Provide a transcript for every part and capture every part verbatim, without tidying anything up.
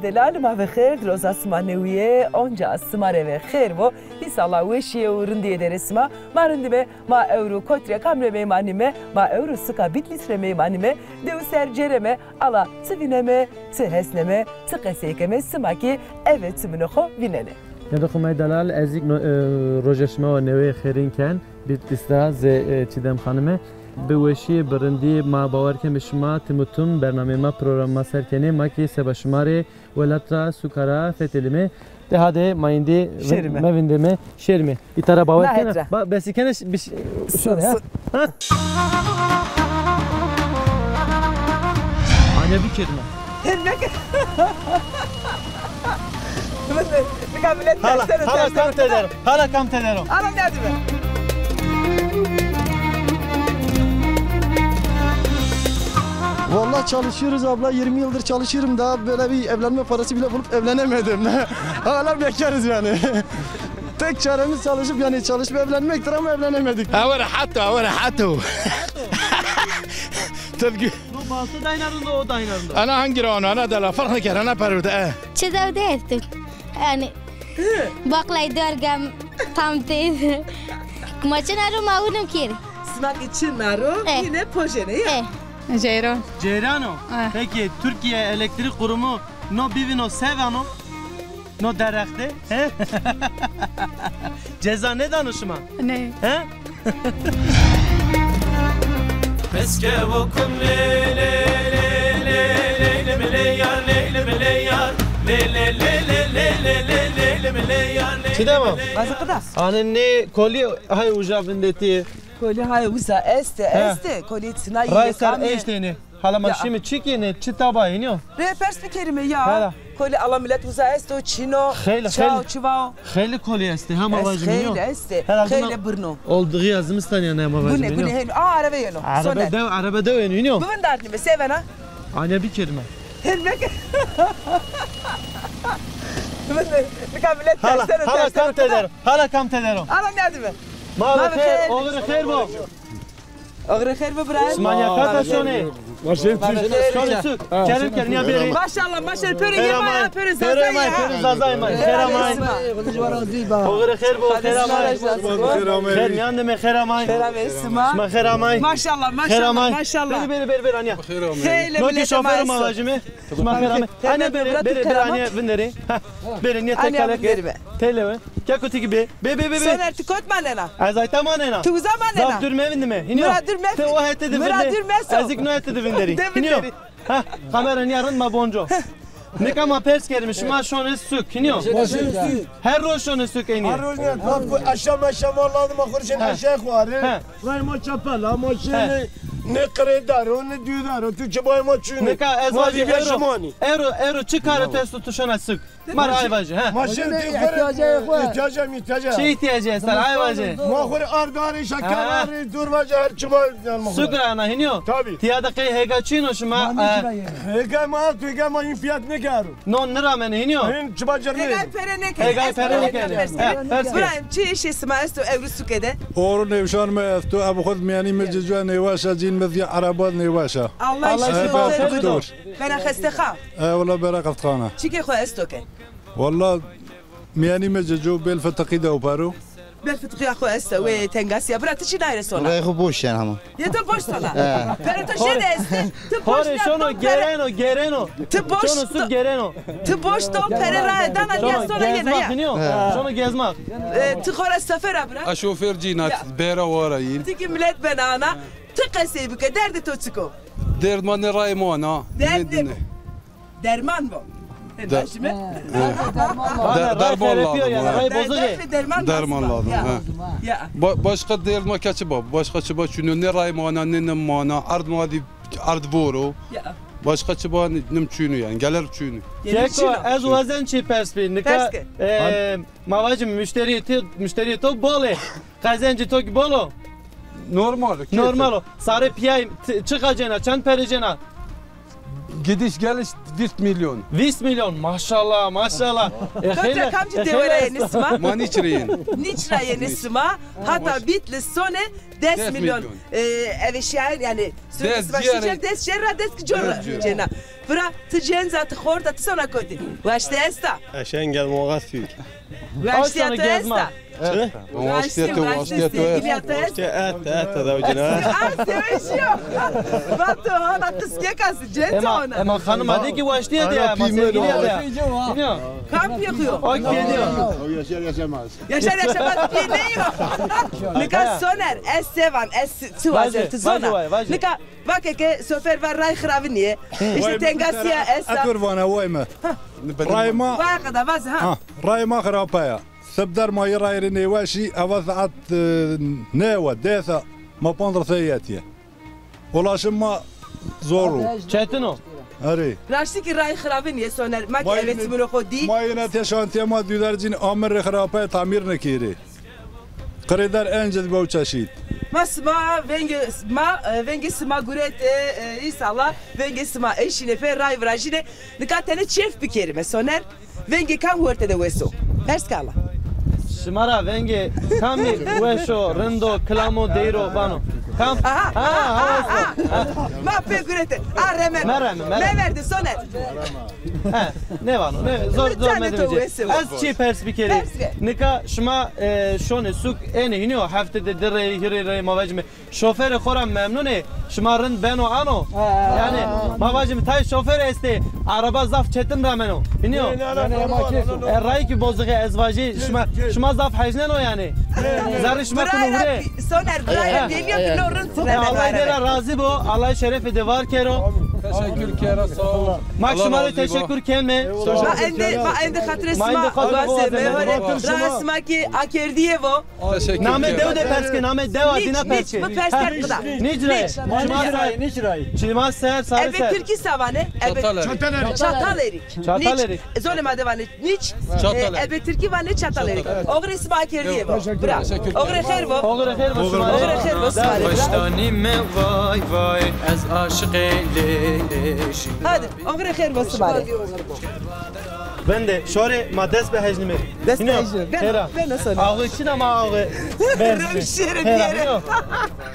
Delal, ma ve xêr, roza sima newîye, onca sima rê ve xêr bo. Înşallah weşîye û rindîye der ê sima. Ma rindîme, ma ewro kotî ra kamî rê meymanîme, ma ewro suka Bitlîs rê meymanîme, dew ser cêreme, ala çi vîneme, çi hesneme, çi qesey keme, sima kî eve çimûnê xo vînenê. Nêdo xo may delal, ez îk no, e, roja şima wa newê xêrîn ken, Bitlîs ra zê, e, Çîdem Xanime. Bi weşîye, bi rindîye ma bawer keme şima tim û tim bernameyê ma, programê ma ser kenê, ma kî seba şima rê welat ra, suka ra fetelîme. De hade ma îndî vin-, şêrîme. Mevindîme, şêrîme. Îta ra bawer kena. Ba, besî kena ş-, bir şey, şöyle, ha? Ha? Anya bir kelime. Nika millet tersero, tersero. Hala, hala kam tedero. Hala kam tedero. Hala ne diyor? Vallahi çalışıyoruz abla, yirmi yıldır çalışıyorum, daha böyle bir evlenme parası bile bulup evlenemedim. Hala bekarız yani. Tek çaremiz çalışıp, yani çalışıp evlenmektir ama evlenemedik. Ew rehet o, ew rehet o. Tebgü. No baltı dayna rind o, o dayna rind o. Ana hangi ra ono, ana dela, farq nêker, ana perwerde, e. Çi dewde estik. Yani, baqlay dergem tam teyze. Ma çina ro ma unim kir. Sima ki çina ro, e, yine pojene ya. E. Ceyran. Ceyran o. E. Peki, Türkiye Elektrik Kurumu no bivîno se vano? No derexte, he? Ceza nêdano şima? Nê. He? Çi dema? Vazı qida. Anê nê kolî hay uca vindetî. Kolî hay uza este, he, este. Kolî çina yê. Ray ser eştêne. Hala ma şîme çi kenê, çi taba, hînî yo? Rê pers bikerîme ya. Hala. Kolî ala milet uza esto, çin o, çi vao. Xeylê kolî estê, hema vajîme, hînî yo? Xeylê estê, xeylê birno. Oldiğî ya, zimistanî ya, hema vajîme, hînî yo? Gune, gune hêno. Aa, arebe yeno. Arebe dew, arebe dew êno, hînî yo? Bivindardnîme, se vana? Anya bir kelime. Hên bike. Nika milet tersero, tersero. Hala kam tedero. Hala kam tedero. Hala ne dime? Ma ve xêr, oxirî xêr bo. Oxirî xêr bo bira. Sima nîya kata şonê? Şonê suk. Kerem ken, nîya bêrê. Maşallah, maşallah. Pêro yê ma ya, pêro Zazay ya. Pêro Zazay ma. Xêr amay. Oxirî xêr bo, xêr amay. Xêr mîyan de me, xêr amay. Xêr amay sima. Sima xêr amay. Maşallah, maşallah, maşallah. Bêrê, bêrê, bêrê, bêrê, anîya. Xêr amay. No kî şofêro ma vajîme. Sima xêr amay. Anîya bêrê, bêrê, bêrê, anîya vinderê. Ha, bêrê, nîya tekalek. Têlewe. Têlewe. Keko ti kî bê. Bê, bê, bê, bê. Soner, ti kot manena? Ez ayta manena. Ti uza manena? Zaf dûr mevindime. Hînî yo. Mi ra dûr mevindî. Ti o hete de vinde. Mi ra dûr meso. Ez îk no hete de vinderî. De vinderî. Hînî yo. Ha, kamera nîya rind ma bonco. Nika ma pers kerîme, şima şonê suk, hînî yo? Her roj şonê suk ênî? Her roj ne? Eşa meşa ma lazim, ma xurşin eşa xwarî. He. Ray ma çepel, ama şînî ne qirêdar o, ne dûdar o. Tu çi bay ma çûnî. Nika ez vajî ero, ero, ero çi karo tu esto tu şona suk? Ma ra ay vaje, ha. Ma şînî tu xo rê îhtîyaca mi îhtîyaca. Çi îhtîyacî esta, ay vaje. Ma xo rê ard arê, şeker arê, dûr vaje, her çi bay. Suk ra ana, hînî yo? Tabii. Tîya de qey hêga çin o şima? Hêga ma, hêga ma în fiyat nêkero. No nêramene, hînî yo? Hîn çi bacarnê. Hêgay pere nêkenê. Hêgay pere nêkenê. Îbrahîm, çi îşê sima esto ewro suke de? Ewro nêweşan mi esto, ebi xo de mîyanî mi cê cû nêweş a, cîn mi zî ereba nêweş a. Allah şîfa xêr bido. Bena xestexa? E, wela bera xestexane. Çikê xo esto ke? Wela mîyanî mi cê cû bêl fitiqî de opero. Bêl fitiqîya xo esta, wê tengasîya. Bira, ti çi nayre sona? Rayê xo boş yen hema. Yê to boş sona. He. Pere to jêde estê. Ti boş. Xo rê şono gereno, gereno. Ti boş. Şono suk gereno. Ti boş to pere ra dana ya sona yena ya. Şono gezmak. E, ti xo ra sefer a bira. A şofêr cîn a, bêra wara yîn. Ti kî milet bena ana. Ti qesey bike, derdê to çik o? Derd ma nê, ray ma na. Derd nê. Derman bo. Derman lazım. Derman lazım. Başka derd ma ke çi ba? Başka çi ba çûno, ne ray ma na, ne nim ma na, ard ma dî, ard voro. Başka çi ba, nim çûno yani, gelir çûno. Keko, ez wazen çi pers bî. Nika, e, ma vajim müşterî ti, müşterî to bol ê. Qezencê to kî bol o? Normal o. Normal o. Sarê pîyay çiqa cêna, çend pere cêna? Gidiş geliş vîst milyon. Vîst milyon, maşallah, maşallah. E, xeylê, kamcî dewe ra yenê sima? Ma Nîç ra yen. Nîç ra yenê sima, hata Bitlîs sonê des milyon. E, eve şîyayên, yanî, sürekli sima şî cêr, des cêr ra, des kî cor ra cêna. Bira, ti cenc a, ti xort a, ti sona kotî? Waştî esta? Eşen gezmoğa sî. Waştîya to esta? Çi? Waştîya to, waştîya to esta. Waştî et, et, et, et, et. A, seveşiyo. Va to hona qiskek a sî, cenc ona. Ema xanim a de ki waştîya de ya, ma sevgiliya de ya. Kam pêxîyo? O kediyo. O yaşar yaşamaz. Yaşar yaşamaz pî nêyo. Nika Soner, ez se van, ez çi wazer, ti zona. Nika vake ke şofer va ray xiravinîye. Îşte tengasîya esta. Ekur vana way mi. Ray ma. Vay qeda vaz ha. Ha, ray ma xirape ya. Sibder ma yê ray rê nêweşî, eva saet, e, nêwe, dêsa ma panc rê sey yetiye. Ulaşım ma zor o. Çetin o. Erê. Raştî kî ray xiravinîye Soner. Ma kî eve çimûnê xo dî. Ma yine te şantiye ma dûdercîn amir rê xirape tamîr nikêrê. Qirêder encî bo çeşît. Ma sima vengê ma, e, vengê sima gurete, e, înşallah vengê sima eşîne pê ray virajîne. Nika tenê çêf bikerîme Soner. Vengê kam werte de wes o? Pers ke Allah. Şima ra vengê kamî weş o, rind o, kilam o, deyr o, vano? Kam? Aha, aha, aha, aha. Ma pê gurete. A reme. Mereme, mereme. Meverde Soner. He, nêvano, ne, zor, zor medime. Ez çi pers bikerî? Pers ke. Nika şima, e, şonê sûk ênê hînî yo, hefte de di rey, hîrê rey ma vecime. Şoferê xo ra memnun ê? Şima rind beno ano? Yanî ma vajîme tay şofer estê, araba zaf çetin rameno. Hînî yo? E, rayî kî bozixê ez vajî, şima, şima zaf hejneno yanî. Zerrê şima kuno hure. Soner, birayê bêlî yo ki no rind rameno. Allah de ra razî bo, Allah şerefê de var kero. Teşekkür kero, sağ ol. Ma şima rê teşekkür keme. Ma endî, ma endî xatirê şima. Rayê şima kî akerdîye vo. Namê dew de pers ke, namê dewa dîna pers ke. Niç, niç, mi pers kerd qida. Niç rayî? Niç rayî, niç rayî? Çima ser, sarı ser. Ebe Tirkî savanê? Çatal Erik. Çatal Erik. Çatal Erik. Zonê ma de vanê niç? Çatal Erik. Ebe Tirkî vanê Çatal Erik. Oxirê sima kerdîye bo. Bira. Oxirê xêr bo. Oxirê xêr bo sima rê. Oxirê xêr bo sima rê. Hadi, oxirê xêr bo sima rê. Vende, şorê ma dest bihejnîme. Dest bihejnîme. Beno, beno Soner. Ağu çin ama ağu. Rewşe rê bêrê.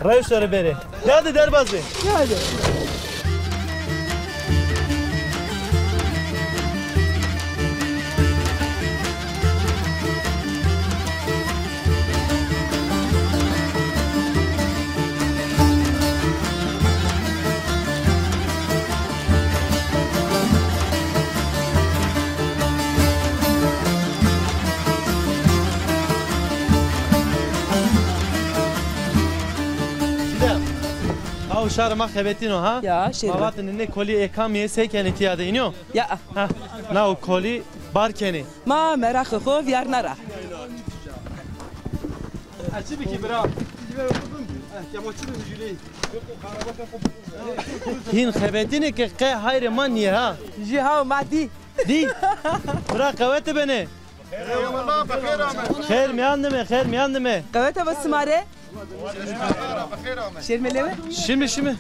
Rewşe rê bêrê. Ya de derbaz be. Ya de. Aw şarê ma xebetîno ha? Ya, şêrî. Ma vatêne nê kolî ê kamî yê, se kenê tîya de, înî yo? Ya. Ha, na o kolî bar kenê. Ma meraqê xo vîyarna ra. Açı bir ki bira. Hîn xebetîne ke qe hayrê ma nîyê ha. Jû ha ma dî. Dî. Bira qewete benê. Eyvallah, bi xêr ame. Xêr mîyan dime, xêr mîyan dime. Qewete bo sima rê. Şêrme lewe. Şîme, şîme.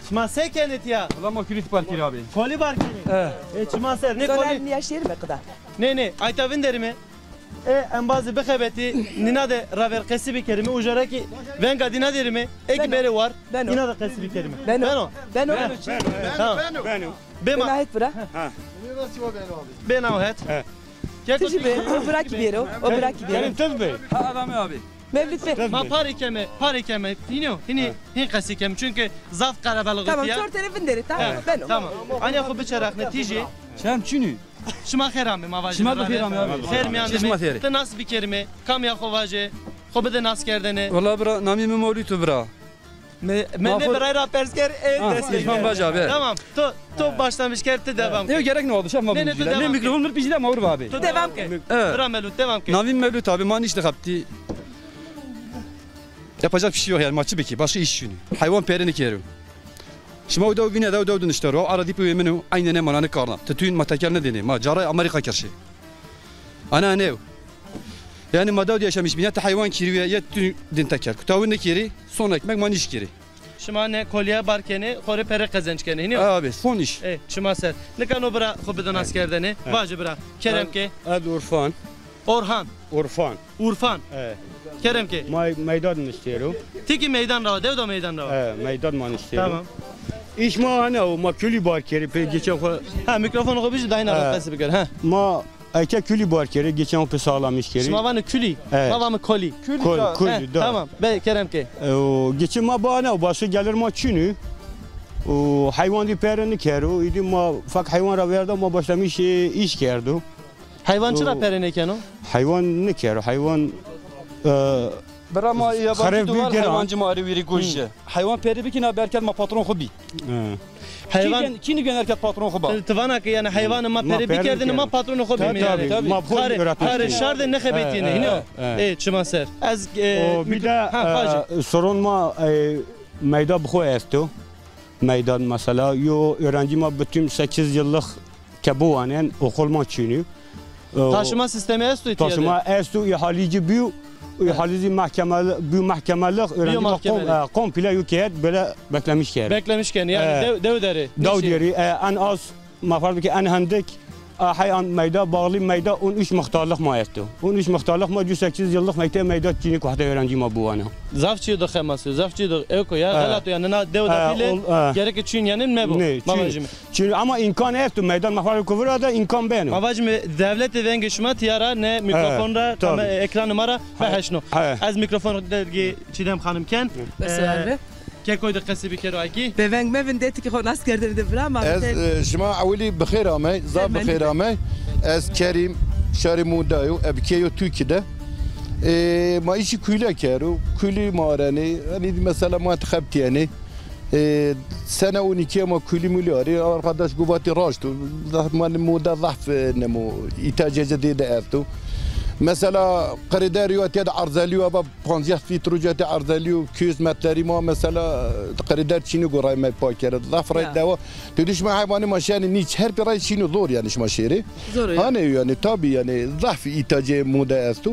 Şima se kenê tîya? Wela ma kulît bar kerî abi. Kolî bar kenê? E. E, çima ser, nê kolî. Soner nîya şêrîme qida. Nê, nê, ayta vinderîme. E, embazî bixebetî, nîna de raver qesî bikerîme, uca ra kî venga dîna derîme, ê kî bêrê war, îna de qesî bikerîme. Beno. Beno. Beno. Tamam. Beno. Bê ma. Bê na het bira. Ha. Bê na het. He. Ti jî bê, o bira kî bêro, o bira kî bêro. Kerim, ti bê. Ha, adamê abi. Mevlüt bê. Ma parê keme, parê keme. Hînî yo, hînî, hîn qesî keme. Çunke zaf qerebalix tîya. Tamam, çor tene vinderê, tamam, beno. Tamam. Anya xo biçerexne, ti jî. Çem çinî. Şima xêr amê, ma vajê. Şima bi xêr amê abi. Xêr mîyan de. Şima xêr. Ti nas bikerîme, kamîya xo vaje, xo bide nas kerdene. Wela bira, namî mi Mewlüt o bira. Me, me, me birayî ra pers ker, e, dest. Îsmaîl Baca be. Tamam. To, to başlamış kerd, ti devam ke. Yok, gerek ne oldu? Şef ma. Ne, ne, tu devam ke. Ne mikrofon bir pijile ma vur abi. Tu devam ke. Evet. Bira Mevlüt, devam ke. Navîn Mevlüt abi, ma nişte xebtî. Yapacak bir şey yok yani, ma çi bikî, başka iş çünkü. Hayvan peri nikêro. Şima o dew vîne, dew dew din işte ro, ara dîpî wê min o, aynı ne mananı karna. Tütün ma tekel ne dene, ma caray Amerika kerşi. Ana ne o? Yani ma dew de yaşamış bîne, ti heywan kîrî wîye, yê tu din tekel. Ku tawin nikêrî, son ekmek ma nîş kêrî. Şima ne kolîye bar kenê, xo rê pere qezenc kenê. Hînî yo? Abi, son iş. E, çima ser. Nika no bira xo bide nas kerdene. Vaje bira. Kerem ke. Ez Urfan. Orhan. Urfan. Urfan. E. Kerem ke. May-, meydan niştêro. Ti kî meydan ra wa, dew da meydan ra wa. E, meydan ma niştêro. Tamam. Îş ma hane o, ma kulî bar kerê pê geçen xo. Ha, mîkrofon xo bijî, dayna ro qesî biker. Ha. Ma eke kulî bar kerê, geçen xo pê sağlam îş kerê. Şima vanê kulî, ma vame kolî. Kulî, kulî, da. Tamam, be kerem ke. E, o geçen ma ba hane o, başka gelir ma çinî. O heywan dî pere nikero, îdî ma fek heywan ra verda, ma başlamış, e, îş kerdo. Heywan çira pere nêkeno? Heywan nêkero, heywan, e, bira ma ya xeref bî, duvar gera. Heywancî ma arê wîrî goşî. Heywan pere bikî na berkel ma patron xo bî. He. Heywan kî nîgen, kî nîgen herkes patron xo ba. Ti, ti vana ke yanî heywanê ma pere bikerdêne ma patronê xo bîme yanî. Tabii, tabii. Ma xo karê, karê şar de nêxebetîyêne, hînî yo. Ê, çima ser. Ez, e, o bir de, ha, e, soron ma, e, meyda bi xo esto. Meydan mesela, yo öğrenci ma bütün sekiz yıllık ke biwanen, okul ma çinî. E, taşıma sistemi esto îtya de? Taşıma esto, îhalî ci bîyo, îhalî zî mahkemeli, bîyo mahkemelik, öğrenci ma kom-, e, komple yo keyet böyle beklemiş kerd. Beklemiş kerd, yanî dew, dew derê. Dew derê, e, en az, ma farz bike en hendik, e, hey an meyda, bağlı meyda, on üç muhtarlık ma esto. On üç muhtarlık ma, yüz sekiz yıllık meyte meyda çinî, kuhte öğrenci ma biwane. Zaf çîyo do xemas yo, zaf çîyo do ewko ya, xelat o ya, nina dew da pîle, gereke çîn yanî mebo. Ne, ma vajîme. Çîn, ama îmkan esto, meydan ma farz bike vira de îmkan beno. Ma vajîme dewlete vengê şima tîya ra ne mîkrofon ra, ekranê ma ra biheşno. Ez mîkrofon dergê Çîdem Xanim ken. Kekoy de qesî bikero akî. Bêveng mevin, de tikê xo nas kerdêne de vira ma. Ez, e, şima ewilî bi xêr amey, zaf bi xêr amey. Ez Kerîm, şarê Muda yo, ez bi kê yo Tûkî de. E, ma îşî kule kero, kulî ma arenê, yanî mesela ma xebitîyenê. E, sene on iki ma kulî mulî arê, arkadaş go vatî raşt o. Zaf ma Muda zaf, e, nemo, îhtiyacê ci dê de esto. Mesela qirêder yo tê de erzelî yo, ava pancas litre cete erzelî yo, iki yüz metrekarê ma mesela qirêder çinî, go ray me pa kere. Zaf ray dewa. Tu dî şima heywanê ma şenê nî, her pê ray çinî zor yanî şima şêrê. Zor o ya. Hanê yanî, tabii yanî, zaf îhtiyacê Muda esto.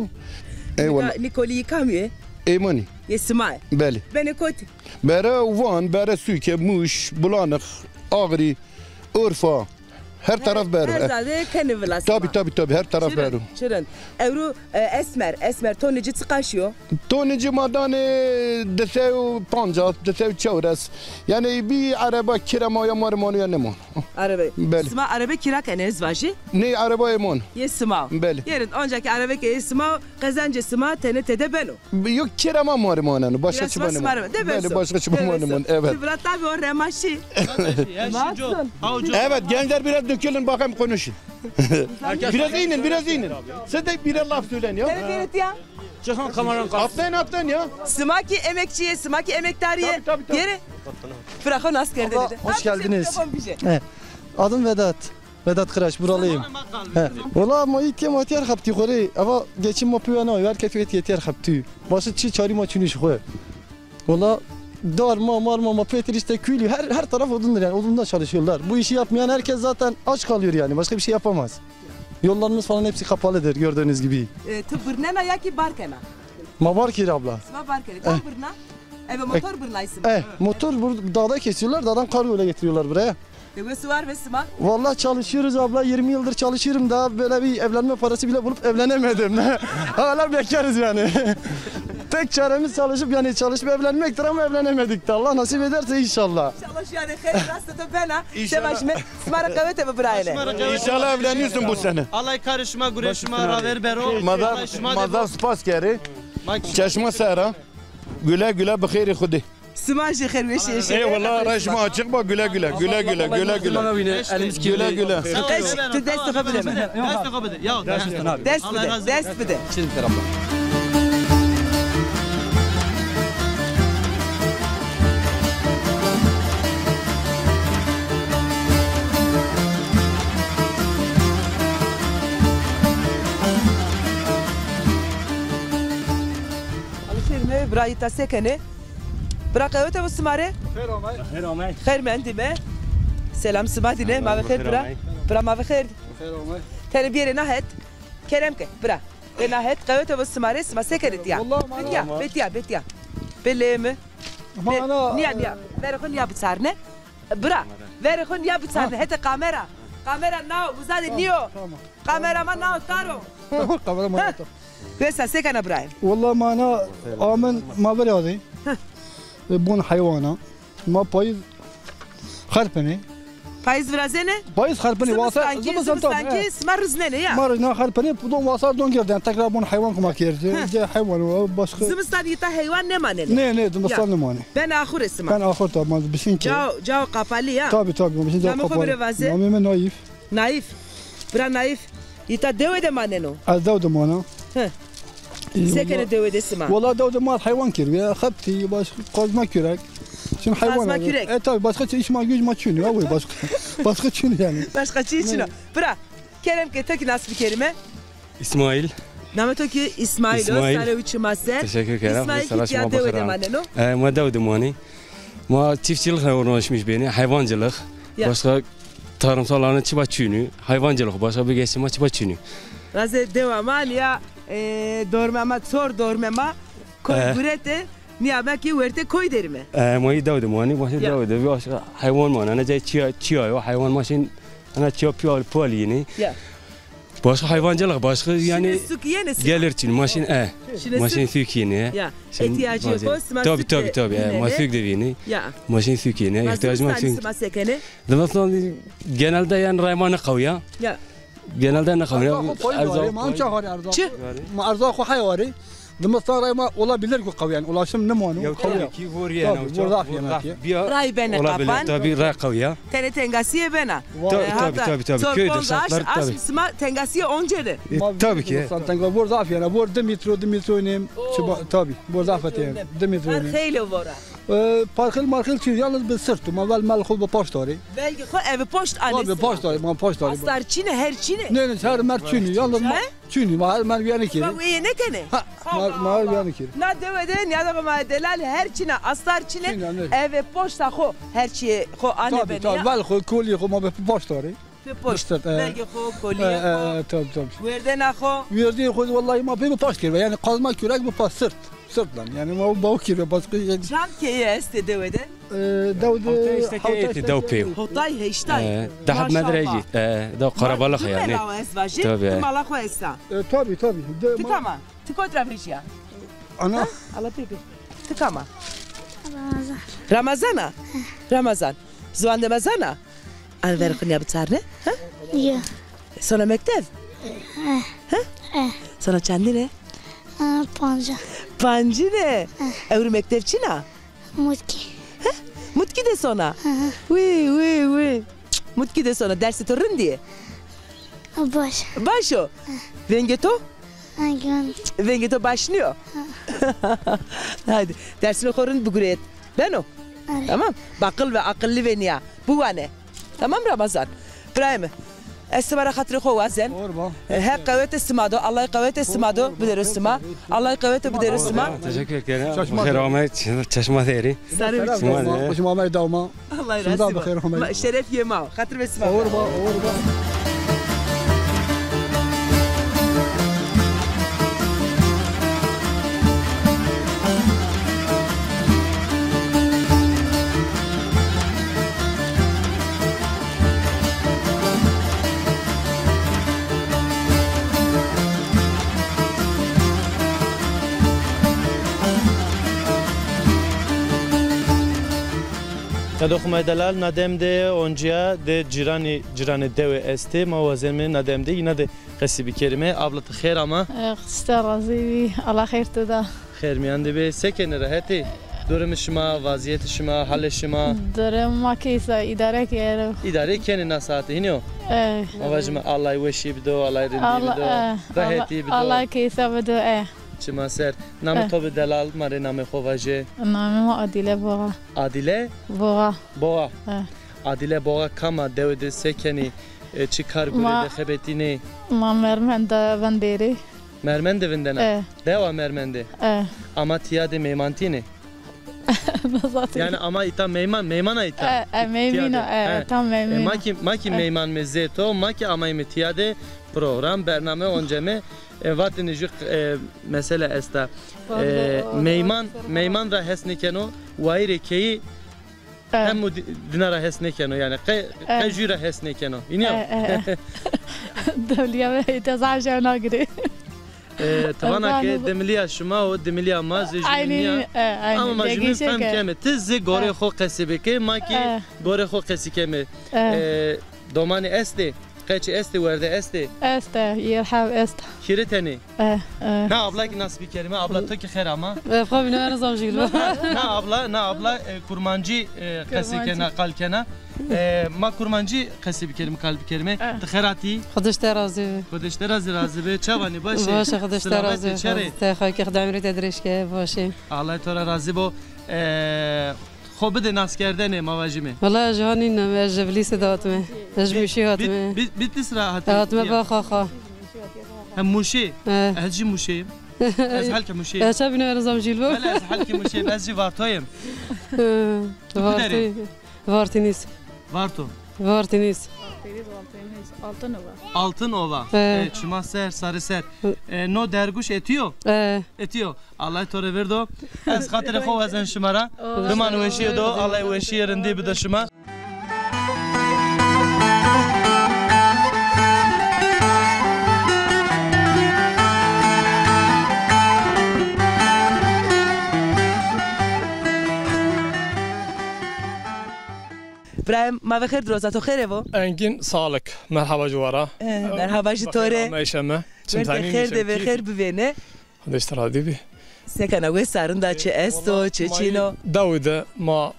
Eyvallah. Nî kulî kamî ye? Ê ma nî. Yê sima ye? Belê. Benê kotî? Bere Van, bere Sûke, Mûş, Bulanix, Axrî, Urfa. Her taraf bero. Her zade kenê vila sima. Tabii, tabii, tabii, her taraf bero. Çi rind, çi rind. Ewro, e, esmer, esmer tonê ci çiqaş yo? Tonê ci ma danê di sey û pancas, di sey û çewres. Yanî bir araba kira ma ya ma rê mano ya nêmano. Araba. Belê. Sima araba kira kenê, ez vajî? Nê, araba ê ma. Yê sima. Belê. Yê rind, onca ke araba ke yê sima, qezencê sima tenê tede beno. Yok, kira ma ma rê maneno. Başka çi ma nêmano. Belê, başka çi ma nêmano. Evet. Vila tabii o rema şî. Evet, gençler biraz dökülün bakayım, konuşun. Biraz inin, biraz inin. Siz de birer laf söyleyin ya. Evet, evet ya. Çıkın kameranın karşısına. Atlayın, atlayın ya. Sima kî emekçî ye, sima kî emektarî ye. Tabii, tabii, tabii. Yere. Bira xo nas kerdêne de. Abla, hoş geldiniz. Mikrofon bije. He. Adım Vedat. Vedat Kıraç, buralıyım. He. Valla ma îtya ma tîyer xebitî xo rê. Eva geçim ma pîya nayê. Her kes yetî tîyer xebitî. Başka çi çarî ma çinî şî xo. Valla dar ma, mar ma, ma pêtir işte külü. Her, her taraf odundur yani. Odunda çalışıyorlar. Bu işi yapmayan herkes zaten aç kalıyor yani. Başka bir şey yapamaz. Yollarımız falan hepsi kapalıdır gördüğünüz gibi. E, ti birnena ya kî bar kena? Ma bar kir abla. Sima bar kerê. Kam birna? Eve motor birnay sima? Eh, motor bur-, dağda kesiyorlar. Dağdan karyoyla getiriyorlar buraya. De wes û war be sima? Vallahi çalışıyoruz abla, yirmi yıldır çalışıyorum, daha böyle bir evlenme parası bile bulup evlenemedim. Hala bekarız yani. Tek çaremiz çalışıp, yani çalışıp evlenmektir ama evlenemedik de. Allah nasip ederse inşallah. İnşallah, yani xeyr rast do bena. İnşallah. Şebaş me, sima ra qewete bi birayene. İnşallah evleniyorsun bu sene. Allah karê şima, gurê şima raver bero. Ma zaf, ma zaf spas kerê. Çeşma sera. Güle güle, bi xêrê Xwedê. Sima jî xêr weşî. Eyvallah, ray şima açık ba, güle güle, güle güle, güle güle. Güle güle. Qeş, tu destê xo bide mi. Destê xo bide. Ya, dest bide, dest bide. Çin tarafı. Alişêr mi, bira îta se kenê? Bira qewete bo sima rê. Xêr amey. Xêr amey. Xêr mendîme. Selam sima dîne. Ma ve xêr bira. Bira ma ve xêr. Xêr amey. Tenê biyerê na het. Kerem ke bira. Ve na het qewete bo sima rê, sima se kenê tiya? Betiya, betiya, betiya. Belê mi? Nîya, nîya. Verê xo nîya biçarne. Bira, verê xo nîya biçarne. Hetê kamera. Kamera nao, uza de nîyo. Kamera ma nao, tar o. Kamera ma nao, tar. Wesa se kena birayê? Wella ma na amin, ma verê adê. E, bon heywana. Ma payîz Xerpinê. Payîz virazenê? Payîz xerpinê, wasar, zimistan kî, zimistan, zimistan kî, e, sima riznenê ya. Ma rizna xerpinê, don wasar don girden, tekrar bon heywan kuma kerdî. Hı. Ce heywan o, başka. Zimistan îta heywan nêmanenê? Nê, nê, zimistan nêmanê. Ben axurê sima. Ben axur, tamam, bisin ki. Cao, cao qapalî ya. Tabi, tabi, bisin cao qapalî. Namê xo bire vaze. Namê mi Naif. Naif. Bira Naif. Îta dewe de maneno? Ez dew de mana. Hı. E, se kenê dewe de sima? Wala dew de ma heywan kir. Ya xebtî, baş, qazma kürek. Şimdi hayvan. Qazma kürek. E, tabi, başka iş ma güc ma çin ya, başka. Başka çin yani. Başka çin çin. Bira, kerem ke to kî nas bikerîme. İsmail. Namê to kî İsmail o, İsmail. Sare û çima ser. Teşekkür ederim. İsmail kî tiya dewe de maneno? E, ma dew de manî. Ma çiftçilikle uğraşmış beni, hayvancılık. Ya. Başka tarımsal alanı çiba çinî, hayvancılık, başka bir geçim çiba çinî. Raze dewa ma nîya, e, dorme ma, çor dorme ma, koy gurete, nîya ma kî werte koy derîme. E, ma yî dew de manî, başka dew de, başka hayvan manî. Ana cay çiya, çiya yo, hayvan ma şin, ana çiya piyal, piyal yini. Ya. Başka hayvancılık, başka yani gelir çin, maşin, e. Maşin sük yine. Ya, ihtiyacı yok. Tabi, tabi, tabi, e, ma sük de vini. Ya. Maşin sük yine, ihtiyacı ma sük. Zimistan genelde yani rayma ne qawya. Ya. Genelde ne qawya? Erzaq. Ma erzaq xo hay wari. Zimistan ray ma olabilir ki qawî, yani ulaşım nimano, qawî. Tabi, vor zaf yena ki. Ray benê qapan. Tabi, ray qawî ya. Tenê tengasîye bena. Tabi, tabi, tabi. Köyde şartlar, tabi. Aşm sima tengasîye oncenê. E, tabi ki. Zimistan tenga vor zaf yena, vor di metro, di metro nem. Tabi, vor zaf yena. Di metro nem. Xeylê vora. E, parxil marxil çin, yalnız bi sirt, ma vel mel xo bi paşt arê. Belgî xo eve poşt anê. Tabi, paşt arê, ma paşt arê. Astar çinê, her çinê? Ne, ne, her mer çinî, yalnız ma çinî, ma her mer vîyane kî. Ma weye nêkenê? Ha, ma, ma her vîyane kî. Na dewe de, nîyada xo ma delal her çinê, astar çinê, eve poşta xo, her çiyê xo anê benî ya. Tabi, tabi, vel xo, kolî xo ma bi paşt arê. Pê poşt. Belgê xo, kolîyê xo. E, e, tabi, tabi. Werdena xo? Werdê xo, wellahî ma pê bi paşt kerd. Yani kazma kürek bi paşt, sirt. Sirtlan. Yani ma baw kerd, başka. Çand keye estê dewe de? E, dew de hewtay, heştay. Dew pê. Hewtay, heştay. E, deh medre cî. E, dew qarabalix yani. Dime ra ez vajî, tabi, ti mala xo esta. E, tabi, tabi. Ti kam a? Ti kot ra vejîya? Ana. Ha? Ala pê pê. Ti kam a? Ramazan. Ramazan a? Ramazan. Ziwan de ma zana? Anverê xo nîya biçarne? Ha? Ya. Sona mektev? Eh. Ha? Eh. Sona çandine? Eh, panca. Pancine? Eh. Ewro mektev çin a? Mutkî. Ha? Mutkî de sona? Hı hı. Wî, wî, wî. Mutkî de sona. Dersê to rind î? Baş. Baş o. Eh. Vengê to? Vengê to baş nîyo. Haydi, dersîme xo rind bigureyê. Beno? Are. Tamam. Bi aqil ve, aqilli ve nîya. Biwane. Tamam Ramazan. Birayê mi. Ez sima ra xatirê xo wazen. Orba. E, Heq qewete sima do, Allah qewete sima do, bidero sima. Allah qewete bidero sima. Teşekkür ederim. Xêr amey, çeşma xêrî. Sarı bir şey. Şima amey dawma. Allah razı olsun. Şeref yê ma. Xatir ve sima. Orba, orba. Nedo Xumay delal, na dem de oncîya de cîranî, cîranê dewe estê. Ma wazenme na dem de îna de qesî bikerîme. Abla ti xêr ama? E, Xwişte razî bî. Allah xêr to da. Xêr mîyan de bê. Se kenê, rehet ê? Durumê şima, vazîyetê şima, halê şima? Durum ma keysa îdare kero. Îdare kenê na saete hînî yo? E. Ma vajîme Allay weşî bido, Allay rindî bido, rehetî bido. Allay keysa bido, e. Çima ser. Namê to bi delal, ma rê namê xo vaje. Namê ma Adîle Boğa. Adîle? Boğa. Boğa. E. Adîle Boğa kam a, dewe de se kenî, e, çi kar gurê de xebetînê? Ma mermend de vindêrê. Mermend de vindena? E. Dewa mermend de? E. Ama tîya de meymantînê? Yanî ama îta meyman, meyman a îta? E, e, meymîn o, e, tam meymîn o. E, ma kî, ma kî meyman me zê to, ma kî amayme tîya de program, bername onceme, e, vatêne jû, e, mesele esta. E, meyman, meyman ra hes nêkeno, wayîrê keyî hemû di-, dina ra hes nêkeno, yanî qe, qe jû ra hes nêkeno. Înî yo? E, e, e. Dewlîya ve îta zaf jew nagirê. E, ti vana ke dimilîya şima û dimilîya ma zî jûnî nîya. Ama ma jûnî fehm keme. Ti zî gorê xo qesî bike, ma kî gorê xo qesî keme. E, domanî estê, qeçî estê, werde estê? Estê, yer hev est. Hîrê tenê? E, e. Na abla kî nas bikerîme, abla to kî xêr ama. E, xo bîne, ez zam jî. Na, na abla, na abla, e, kurmancî, e, qesî kena, qal kena. E, ma kurmancî qesî bikerîme, qal bikerîme. E. Ti xêr atî? Xwedê ji te razî be. Xwedê ji te razî, razî be. Çawanî, baş ê? Baş ê, Xwedê ji te razî be. Selamet ê, çer ê? Te xakî xidemrê te dirêj ke, baş ê. Allah to ra razî bo. E, xo bide naskerdene, ma vajîme. Wela ez ji ha nînim, ez ji Bilîsê de hatime. Ez ji Mûşê hatime. Bit-, Bit-, Bitlis ra hatime. Hatime ba xa xa. Hem Mûşê. E. Ez jî Mûşê yim. Ez helkê Mûşê yim. Ez çabîne, ez zam jî bo. Wela ez helkê Mûşê yim, ez jî Vartoyim. Hı, Vartoy. Vartinîs. Varto. Vartinîs. Altınova. Altınova. He. E, çima ser, sarı ser. Hı. E, no derguş etiyo? E. Etiyo. Allah to rê verdo. Ez xatirê xo wazen şima ra. Diman weşîye do, Allah weşîye rindî bido şima. Brahim, ma ve xêr diroza to, xêr evo? Engin, sağlık. Merhaba jû wara. Eh, merhaba jî to rê. Ameyşe me. Werte xêr de ve, xêr bivêne. Xwedê ji te razî bî. Sekana we sarinda çi esto, çi çîno? Dawî de ma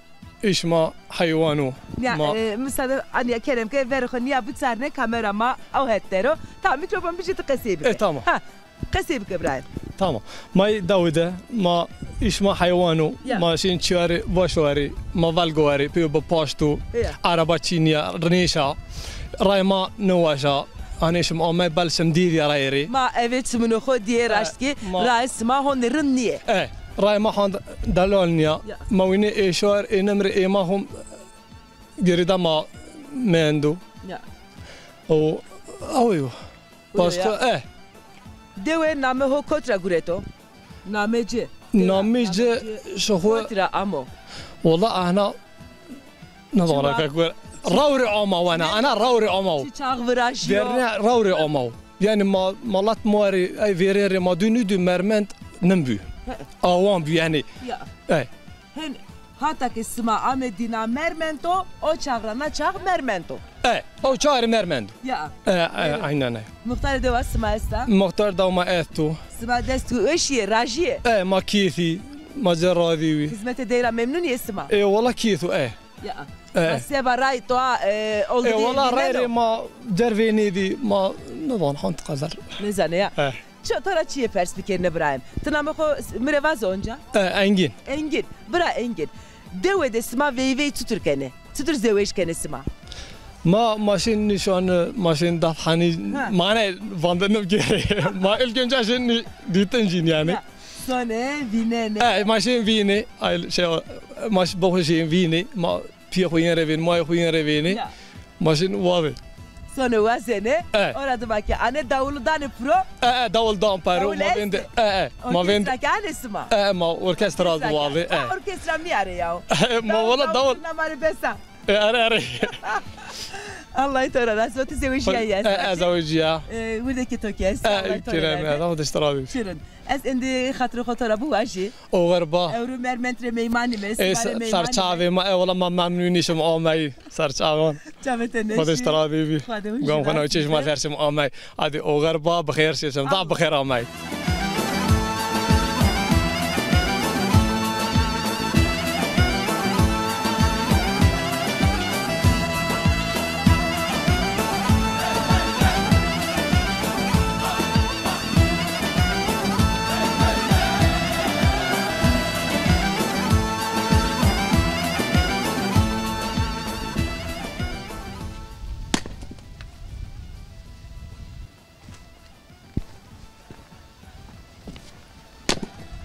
îş ma heywan o. Ya, e, misade, aniya kerem ke verê xo niya biçarne, kamera ma ew het der o. Tamam, mikrofon bijî, ti qesey bike. E, tamam. Ha, qesey bike Îbrahîm. Tamam. Ma yê dawî de, ma îş ma heywan o. Ya. Ma şîn çiyarî, vaş warî, ma velg warî, pêyo bi paşt o. Ya. Araba çînîya, rinêşa. Ray ma niwaşa. Hanê şim amey bel şim dîrî rayê rê. Ma eve çimunê xo dîye, e, raşt kî, ma rayê sima honê rind nîye. E, rayê ma hon delal nîya. Ya. Ma wînê ê şar, ê nimrê ê ma hom gerîda ma mendo. Ya. O, aw yo. Başka, e. Dewe namê ho kot ra gureto? Namê ci. Namê ci, şixwe. Kot ra amo? Wala ahna, ne zamana ke kur. Rawrê ama wena, ana rawrê ama. Çi çax viraşîyo? Verne rawrê ama. Yani ma, malat muari, ay verê rê ma dû nû dû mermend nim bû. He. Awan bû yani. Ya. Ey. Hen hata ke sima ame dîna mermento, o çax ra na çax mermento. E, o çax rê mermendo. Ya. E, e, aynen e. Muxtarê dewa sima esta? Muxtar dewa ma esto. Sima dest weşîye, rajîye? E, ma kêfî, ma ci razî wî. Xizmetê dey ra memnun yê sima? E, wala kêf o, e. Ya. E. Ma seba ray to a, e, oldu. E, wala ray rê ma dervê nêdî, ma nizan hant qeder. Nizane ya. E. Çi, to ra çiyê pers bikerîne Îbrahîm? Ti namê xo mi rê vaze onca? E, Engin. Engin. Bira Engin. Dewe de sima veyvey çitur kenê? Çitur zewec kenê sima? Ma, ma şin nîşan, ma şin daf hanî, ha, mane vande nivgere. Ma ilk önce şin nî-, dîtin jîn yani. Ya. Sone, vînenê. E, ma şin vînê. Ay, şey, ma şin boxu şin vînê. Ma Piyê xo yên rê vênî, mayê xo yên rê vênî. Ya. Ma şin wazê. Sonê wazenê. E. Ora dima ke ane dawulu danê piro. E, e, dawul dan paro. Dawul ma vêndê. E, e. Ma vêndê. Orkestra ke anê sima? E, e, ma orkestra di wazê. E. Orkestra mîyarê ya. E, ma wala dawul. Namare besa. E, are, are. Allah to ra razî bo, ti zewejîya ya. E, e, zewejîya. E, wirdekê to kî est. E, Allah to ra razî bo. Kerem, Allah to ra razî bo. Şirin. Ez êndî xatirê xo to ra biwajî. Oxir ba. Ewro Mermend rê meymanîme, sima rê meymanîme. Ser çavê ma, e, wala ma memnun şim amey. Ser çavan. Çavê te neşî. Xwedê ji te razî bî. Gam xwe na çeşma ser şim amey. Adî oxir ba, bi xêr şim, da bi xêr amey.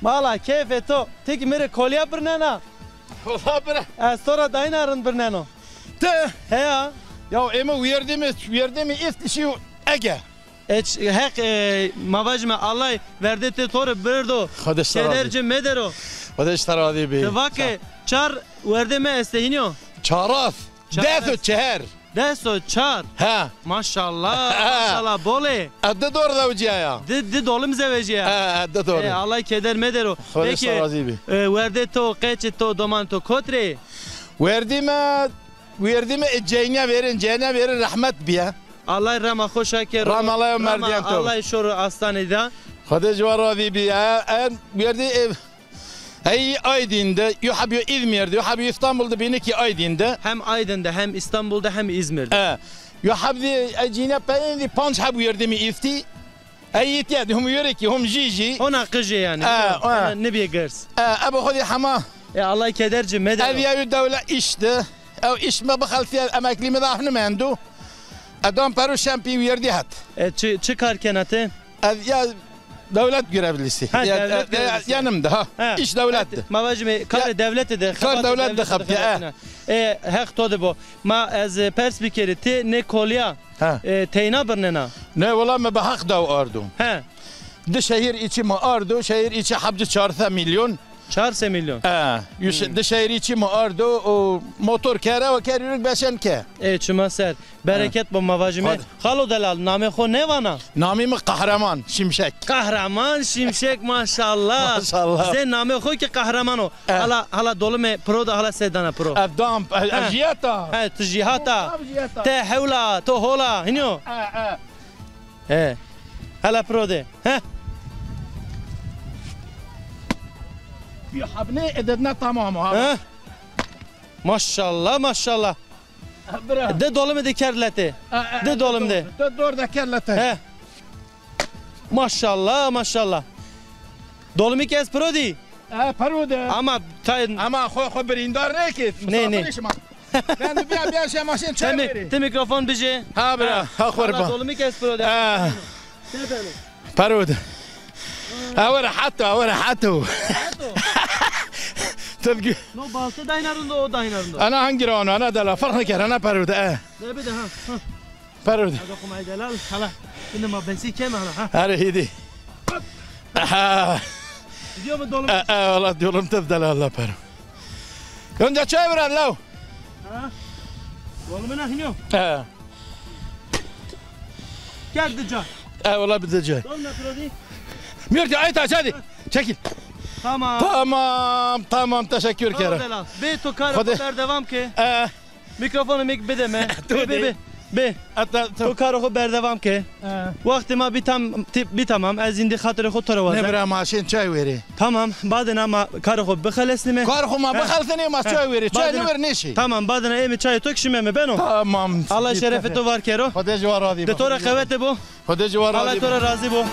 Mala, keyfê to. Ti kî mi rê kolîya birnena? Wala bira. Ez to ra dayîna rind birneno. Ti? Heya. Ya ême wîyerdê mi, wîyerdê mi est şîyo ege. E, ç-, heq, e, ma vajîme Allay verdê te to rê birdo. Xwedê ji te razî. Keder ci medero. Xwedê ji te razî bî. Ti va ke çar werdê mi estê hînî yo? Çaras. Çaras. Des û çehar. Des û çar. He. Maşallah, maşallah, bol ê. E, di dor zewcîyaya. Di, di dolim zewecîya. He, he, di dor. E, Allah keder medero. Xwedê razî bî. Peki, e, werdê to, qeçê to, doman to kot rê? Werdî mi, werdî mi, e, ceynîya verîn, ceynîya verîn rehmet bîye. Allah rama xo şa kero. Rama Allah merdîyan to. Allah şoro astanê da. Xwedê ji wa razî bî. E, e, werdî, e, Ey Aydin de, yo heb yo İzmir de, yo heb yo İstanbul de, bînî kî Aydin de. Hem Aydin de, hem İstanbul de, hem İzmir de. E, yo heb de, e, cîne peyên de panc heb werdî mi îftî. Ey îtya de hum wêrê kî, hum jî jî. Ona qijê yanî. E, ona nibîye girs. E, ebe xo de hema. E, Allah keder ci mede. Ev ya yo dewlet îş de. Ew îş mi bixelsiye, emeklî mi zaf nimendo. E, dam pero şem pî werdî het. E, çi, çi kar kena ti? Ez ya dewlet görevlisi. Ha, ya, dewlet ya, görevlisi. Yanım da ha. Ha. İş dewlet de. Ma vajime karê dewlete de, kar dewlet de xebate, xebate, ha. E, heq to de bo. Ma ez, e, pers bikerî, ti nê kolîya, ha, e, teyna birnena? Ne, wela mi bi heq daw ardo. He. Di şehir içi mi ardo, şehir içi hebci çar sey milyon. Çar sey milyon. E, di şehir içi mi ardo, o motor kere, o kerî ruk beşen ke. E, çima ser. Bereket bo ma vajîme. Xalo delal, namê xo nêvana? Namê mi Qehreman Şimşek. Qehreman Şimşek, maşallah. Maşallah. Zê namê xo kî Qehreman o. Hala, hala dolime piro de, hala se dana piro. Ev dam, ev jiyata. He, ti jiyata. Te hewla, to hola, hinyo. He. Hala piro de. He. Bir habne ededna tamam ha. He. Maşallah, maşallah. Bira. Di dolimî de kerd lete. E, e, di dolimî de. Di dor de kerd lete. He. Maşallah, maşallah. Dolimî kî ez piro dî. E, piro de. Ama tay... Ama xo, xo birîndar nêkî. Nê, nê. Misafirî şima. Ben de bîya, bîya şema şên çay verî. Ti mîkrofon bijê. Ha bira, ha xo rê ba. Dolimî kî ez piro dî. E. Paro de. Awe rehet o, awe rehet o. Tebgü. No baltı dayna rind o, o dayna rind o. Ana hangi ra ono, ana dela, fark nêker, ana paro de, e. Ne bide ha, ha. Paro de. Ada kumay delal, hala. Şimdi ma besi keme hala, ha. Are hidi. Aha. Gidiyor mu dolum? E, e, valla dolum teb delal, Allah paro. Yonca çay veren law. Ha? Dolum na hiniyor. E. Gel dica. E, valla bir dica. Dön ne kredi? Mürti, ay taş, hadi. Çekil. Tamam. Tamam, tamam, teşekkür ederim. Be, to kar berdewam ke. E. Mikrofonu mik bideme. Be, be, be. Hatta to kar xo berdewam ke. E. Wextê ma bî tam, tip, bî tamam. Ez îndî xatirê xo to ra wazen. Ne bira, ma şên çay verî. Tamam, badêna ma karê xo bixelesnîme. Karê xo ma bixelesnîme, ma çay verî. Çay nêverî nêşî. Tamam, badêna êmî çayê to kî şimeme, beno? Tamam. Allah şerefê to var kero. Xwedê ji wa razî bo. De to ra qewete bo. Xwedê ji wa razî bo. Allah to ra razî bo.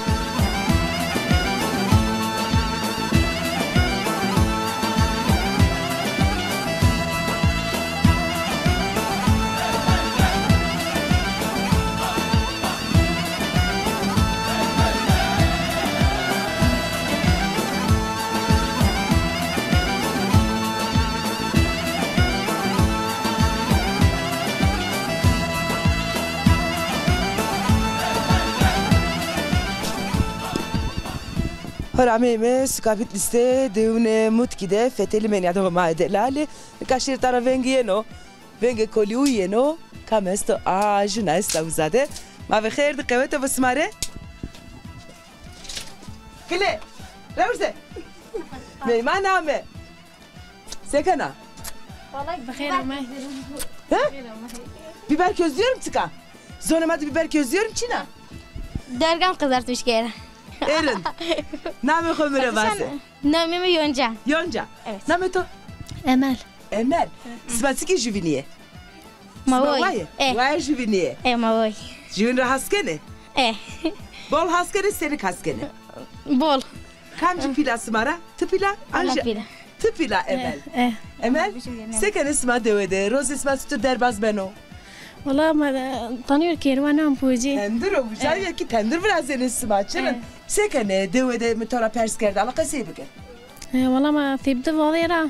Hora ameyme suka Bitlîs de, dewune Mutkî de, fetelî menî ya de ma delalî. Nika şêrî ta ra vengî yeno. Vengê kolî û yeno, kam esto? A, juna esta uza de. Ma ve xêr di, qewete bi sima rê. Kile, rewş de. Meyman ame. Se kena? Vallahi bixêr ame. He? Biber közlüyorum tika. Zonê ma de biber közlüyorum çina. Dorgan kızartmış kere. Ê rind. Namê xo mi rê vaze. Namê mi Yonca. Yonca. Evet. Namê to? Emel. Emel. Sima çikî jüvinîye? Ma woy. Sima waye? E. Waye jüvinîye. E, ma woy. Jüvin ra has kenê? E. Bol has kenê, senik has kenê? Bol. Kamcî pîl a sima ra? Ti pîl a? Anja. Pîl a. Ti pîl a Emel. E, e. Emel, se kenê sima dewe de? Rozê sima çitur derbaz beno? Wala ma, e, tanîyor kêr wa, nan pocî. Tendir o, uca ya kî tendir virazenê sima. Çira? E. Se kenê dewe de, mi to ra pers kerde, ala qesey bike. E, wala ma sêbde vazê ra,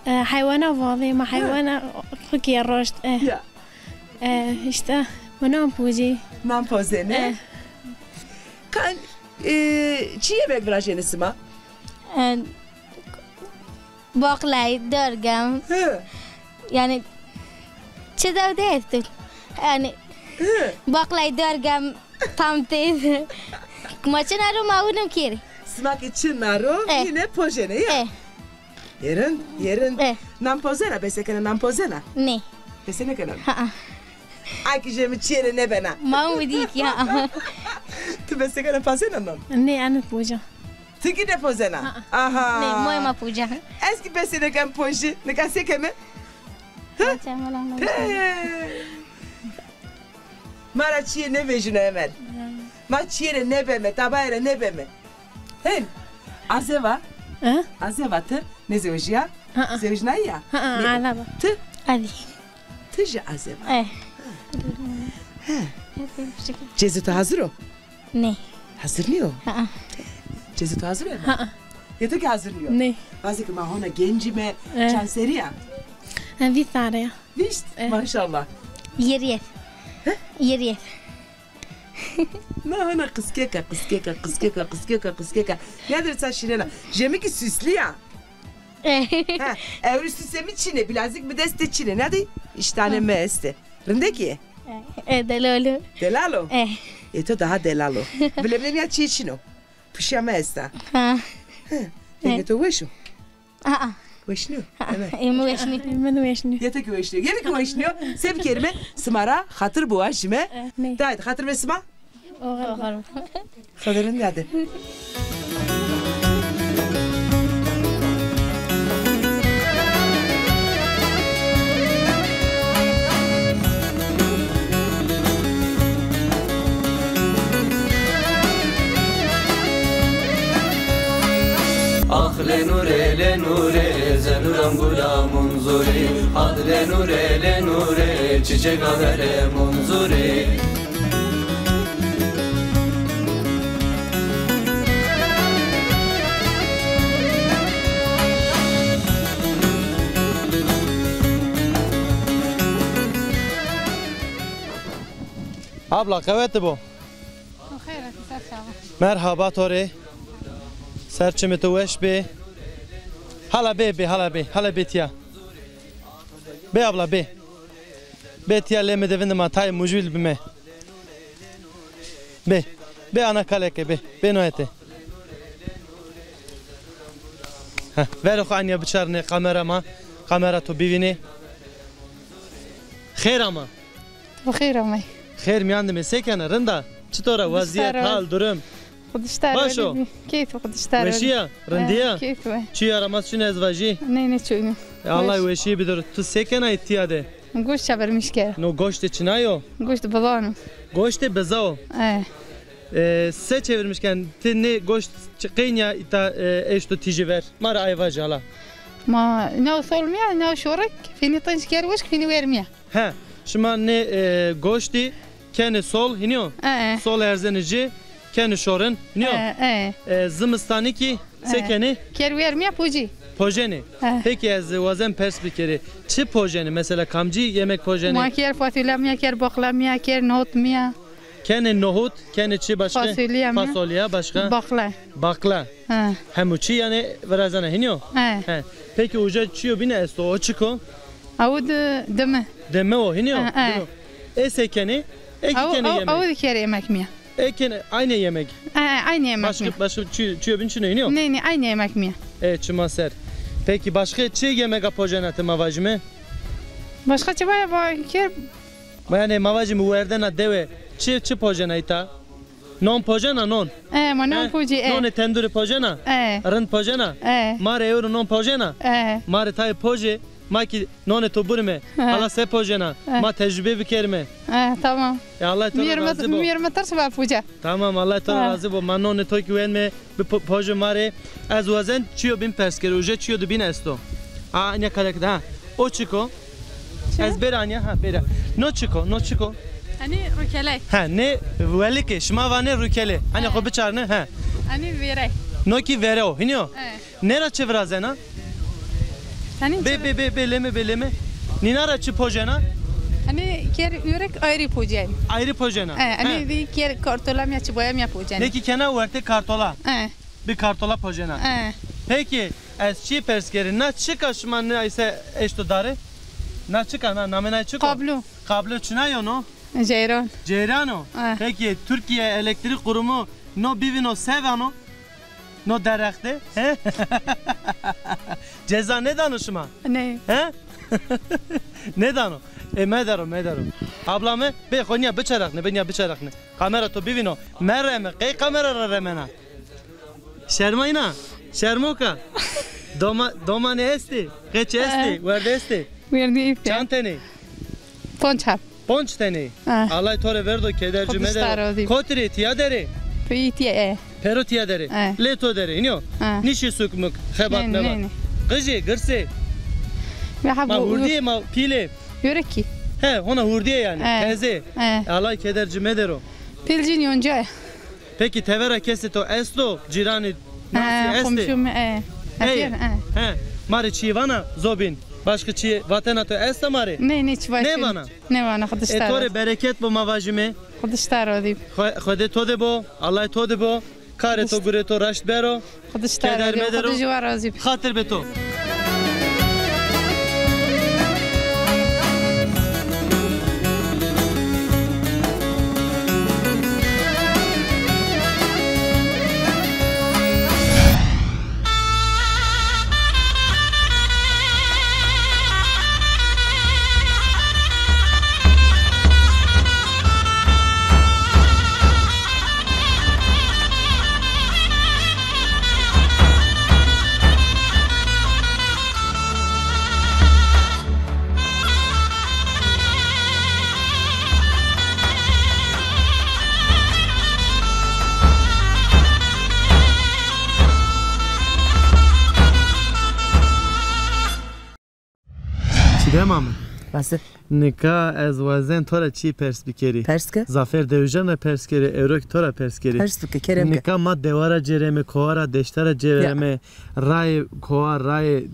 e, heywana vazê, ma heywana xo kî roşt. E. Ya. E, îşte, ma nan pocî. Nan pozenê? E. Kan, e, çi yemek virajenê sima? E, Boqlay, dorgam. Hı. Yani, çi dew de estil. Yanî, baklayê dergem tam tê. Ma çi naro ma wino kêrê. Sima ke çi naro, e, yine pojene ya. E. Yerin, yerin. E. Nan pozena, besekena nan pozena? Nê. Besenekena? Ha. Ay ki jemi çiyene nebena. Ma widî ki, ha. Tu besekena pazena non? Nê, ene poja. Ti ki nepozena? Ha. Aha. Nê, moyê ma poca. Ez ki beseneken pojî, nika se keme? Ha? He. Ma ra çiyê nêvejîno Emel. Hı. Ma çiyê rê nêbeme, tabayê rê nêbeme. Hen. Azeva? Hı? Azeva ti nêzewejîya? Hı hı. Zewejnayî ya? Hı hı, nê? Alaba. Ti? Alî. Ti jî azeva? Eh. He. Cezê to hazir o? Nê. Hazir nîyo? Hı hı. Cezê to hazir o Emel? Hı hı. Yê to ki hazir nîyo? Nê. Vazê ki ma hona gencîme, eh, çand serrî ya? Eh, vîst serre ya. Vîst? Eh. Maşallah. Yirî yê. He? Yirî yê. Na hona qiskeka, qiskeka, qiskeka, qiskeka, qiskeka. Nîyaderî ça şîrên a. Jemi ki süslü ya. Eh. Ha, ewro süsê mi çin ê, bilezik mi dest de çin ê. Nîyaderî? Îşte ane mi estê. Rindek î? Eh, eh, delal o. Delal o? Eh. E to daha delal o. Bilemnenîya çîyê çin o. Pişiya mi esta. Ha. He. Dengê to weş o. Aa. Weş nîyo? Aa, evet. Ê mi weş nîyo. Ê mi weş nîyo. Yê to ki weş nîyo. Yê mi ki weş nîyo. Se bikerîme? Sima ra xatir biwajîme. Eh, nê. De haydi, xatir be sima. Oxir. Xatir be. Hadi. Ax lenure, lenure, zenûram gula Munzurî. Had lenure, lenure, çiçek avere Munzurî. Abla, qewete bo. Xeyr, ser çava. Merhaba to rê. Ser çimê to weş bê. Hala bê, bê, hala bê. Hala bê tiya. Bê abla, bê. Bê tiya, lê mi de vinde ma tayê mujvîl bime. Bê. Bê ana kaleke, bê. Bê no hetê. Heh, verê xo anya biçarnê kamera ma. Kamera to bivînê. Xêr ama. Bi xêr amey. Xêr mîyan de me, se kena, rind a? Çitor a wezîyet, hal, durum? Xwediştar. Baş o. Keyf Xwediştar. Weşî ya, rindî ya. Keyf we. Çi yaramaz çin ez vajî. Ney, ney çin. E, Allah weşî bidir. Tu se kena îtya de? Goşt çevirmiş kera. No goştê çina yo? Goşt bizan o. Goştê biza o. E. E, se çevirmiş ken? Ti nê goşt çi qeynya îta, e, eşto tîjî ver? Ma ra ay vajî hala. Ma new sol mîya, new şorik, fînî tinc ker wişk, fînî wermîya. He, şima nê, e, goştî kenê sol, hînî yo? E, e. Sol erzenê ci, kenê şorin, hînî yo? E, e. E, zimistanî kî se kenê? Ker wermîya pocî. Pojenê. E. Peki ez wazen pers bikerî. Çi pojenê? Mesela kamcî yemek pojenê? Ma ker fasulye mîya, ker baqla mîya, ker nohut mîya. Kenê nohut, kenê çi başka? Fasulye mîya. Fasulye başka? Baqla. Baqla. He. Hemû çî yanî virazena, hînî yo? He. He. Peki uca çîyo bîne esto, o çik o? Awu di-, dime. Dime o, hînî yo? He, he. Dime. Ê se kenê? Ê kî kenê yemek. Awu di kerê yemek mîya. Ê kenê aynê yemek. He, aynê yemek mîya. Başka, başka çî-, çîyo bîn çin o, hînî yo? Nê, nê, aynê yemek mîya. Ê, çima ser. Peki başka çi yemega pojena ti ma vajîme? Başka çi vaya va-, ker. Ma yanî ma vajîme werdena dewe çi, çi pojena îta? Non pojena, non? E, ma non pojî, e. Nonê tendurî pojena? E. Rind pojena? E. Ma rê ewro non pojena? E. Ma rê tayê pojê, ma kî nonê to burîme. E. Hala se pojena? E. Ma tecrube bikerîme. E, tamam. Ya Allah to ra razî bo. Mîyerê mi tirs va poca. Tamam, Allah to ra razî bo. Ma nonê to kî wenme. Bi po-, pojê ma rê ez wazen çîyo bîn pers kerî, uca çîyo di bîn esto. A, anya kalek de, ha. O çik o? Çi? Ez bêra anya, ha, bêra. No çik o, no çik o? Hanî rukele. Ha, nê welikê, şima vanê rukele. Hanî xo biçarne, ha. Hanî vêre. No kî vêre o, hînî yo? E. Nê ra çi virazena? Hanî bê, bê, bê, bê leme, bê leme. Nîna ra çi pojena? Hanî ker ûrik ayrî pojen. Ayrî pojena. E, hanî vî ker kartola mîya çi boya mîya pojen. Nê kî kena wertê kartola. E. Bi kartola pojena. E. Peki, ez çî pers kerî. Na çik a şima nê ayse eşto dare? Na çik a, na, namê nay çik o? Kablo. Kablo çina yo no? Ceyran. Ceyran o? Eh. Peki Türkiye Elektrik Kurumu no bivîno se vano? No derexte? He? Ceza nêdano şima? Nê. He? Nêdano. E, medero, medero. Abla mi, bê xo nîya biçerexne, bê nîya biçerexne. Kamera to bivîno. Mereme, qey kamera ra remena? Şermayna, şermoka. Doma, domanê estê, qeçê estê, werdê estê. Werdê îpê. Çand tenê? Ponc heb. Ponc tenê. Ha. Allay to rê verdo, keder ci medero. Kotî rê, tîya der ê? Peyî tîya e. Pêro tîya der ê. E. Lê to der ê, hînî yo? Ha. Nîşê suk muk, xebat mebat. Nê, nê. Qijê, girsê. Ma hurdî yê, ma pîl ê? Yorekî. He, hona hurdî yê yanî. E. Teze. E. Allay keder ci medero. Pîl ci nî onca. Peki tevera kesê to esto? Cîranê, nasî estê? Komşum, e. Ey, he. Ma rê çîyê vana zobîn? Başka çîyê vatena to esta ma rê? Nê, nê, çi vajî. Nêvana? Nêvana, Xwedê to rê bereket bo ma vajîme. Xwedê to de bo, Allay to de bo. Karê to gurê to raşt bero. Xwedê to razî bo. Keder medero. Xwedê ji wa razî bo. Xatir be to. Çiğdem mi? Nasıl? Nika ez wazen to ra çî pers bikerî. Pers ke. Zafer Dewijan ra pers kerî, ewro kî to ra pers kerî. Pers bike, kerem ke. Nika ma dewa ra cêreme, kowa ra, deşta ra cêreme, rayê kowa, rayê,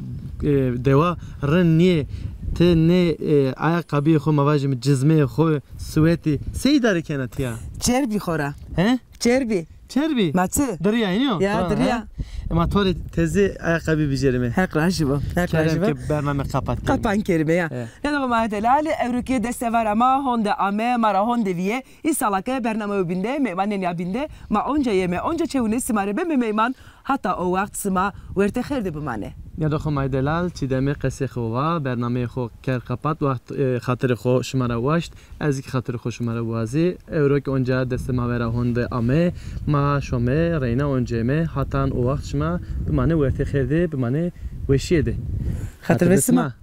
e, dewa rind nîyê. Ti nê, e, ayaqabîyê xo, ma vajîme cizmeyê xo, siwetî, se îdare kena tîya? Çer bî xo ra. He? Çer bî. Çer bî? Ma çi? Dirîya, hînî yo? Ya, dirîya. He? E, ma to rê teze ayaqabî bicêrime. Heq razî bo. Heq razî bo. Kerem ke bername qapat kerîme. Qapan kerîme ya. Ya da ma delal, ewro kî destevara ma honde ame, ma ra honde vîye. Îsala ke bernameyo bîn de, meymanên ya bîn de, ma onca yeme, onca çewine, sima rê beme meyman, hata o waxt sima wertê xêr de bimane. Ya doxo ma delal, Çiğdemî qesê xo va, bernameyê xo kerd qapat, waxt, e, xatirê xo şima ra waşt. Ez kî xatirê xo şima ra wazî. Ewro kî onca destê ma vera honde ame, ma şome reyna onca yeme, hatan o waxt şima bimane wertê xêr de, bimane weşîye de. Xatir be sima.